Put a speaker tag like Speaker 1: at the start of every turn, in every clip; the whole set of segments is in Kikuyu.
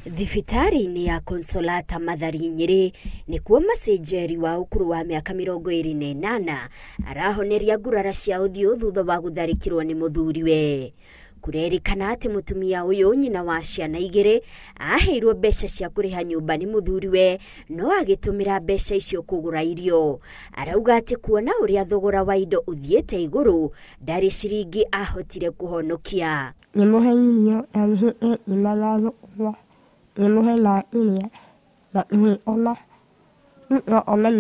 Speaker 1: Thibitarĩ-inĩ ya Consolata Mathari Nyĩrĩ nĩkuo Mercy Njeri wa ũkũrũ wa mĩaka 28 arahoneria ngurara cia ũthiũ thutha wa gũtharĩkĩrwo nĩ mũthuriwe. Kũrerĩkana atĩ mũtumia ũyũ nyina wa ciana igĩrĩ aheirwo mbeca cia kũrĩha nyũmba nĩ mũthuriwe no agĩtũmĩra mbeca icio kũgũra irio. Arauga atĩ kuona ũrĩa thogora wa indo ũthiĩte igũrũ ndarĩ ciringi ahotire kũhonokia.
Speaker 2: Ngĩmũhe irio arĩhĩte ngima na thũkũma, ngĩmũhe na iria na igĩkoma. Ona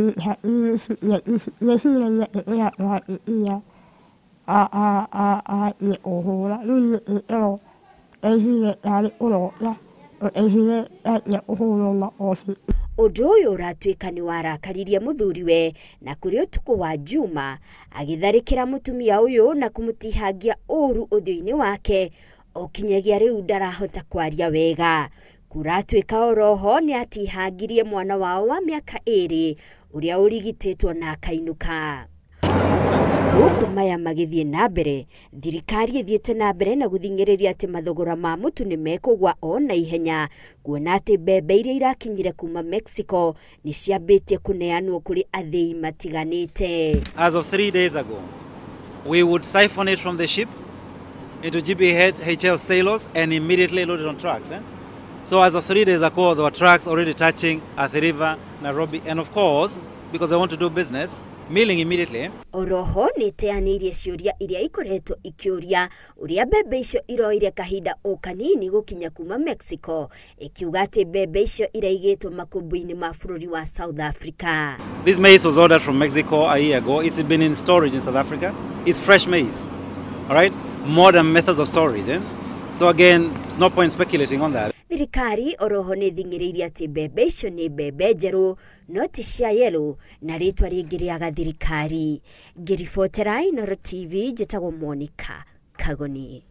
Speaker 2: ngĩciragia ĩrĩa athiĩ kũhũra, rĩu niĩ ĩyo ndaiguire tarĩ kũrota, ndaiguire ndanjia kũhũrwo makobi.
Speaker 1: Ũndũ ũyũ ũratuĩka nĩ warakaririe mũthuriwe na kũrĩ ũtukũ wa Juma agĩtharĩkĩra mũtumia ũyũ na kũmũtihangia ũru ũthiũ-inĩ wake o kinyagia rĩu ndarahota kwaria wega. Kũratuĩka oroho nĩ atihangirie mwana wao wa mĩaka 2 ũrĩa ũrigitĩtwo na akainũka. Gũkũ maya magĩthiĩ na mbere, thirikari ĩthiĩte na mbere na gũthing'ĩrĩria atĩ mathogora ma mũtu nĩ mekũgwa o na ihenya, kuona atĩ mbembe iria irakinyire kuma Mexico nĩ ciambĩtie kũneanwo kũrĩ athĩi matiganĩte.
Speaker 3: As of 3 days ago, we would siphon it from the ship into GBHL silos and immediately load it on trucks. So as of 3 days ago, there were trucks already touching Athi River, Nairobi, and of course, because they want to do business, milling immediately.
Speaker 1: Oroho nĩ ĩteanĩirie ciũria iria ikoretwo ikĩũria ũrĩa mbembe icio iroire kahinda o kanini gũkinya kuma Mexico, ĩkiuga atĩ mbembe icio iraigĩtwo makũmbĩ-inĩ ma bũrũri wa South Africa.
Speaker 3: This maize was ordered from Mexico a year ago. It's been in storage in South Africa. It's fresh maize, all right? Modern methods of storage. So again, it's no point speculating on that.
Speaker 1: Thirikari oroho nĩ ĩthing'ĩrĩirie atĩ mbembe icio nĩ mbembe njerũ no ti cia yellow na rĩtwa rĩngĩ rĩaga thirikari. Ngĩribotera Inooro TV njĩtagwo Monica Kagoni.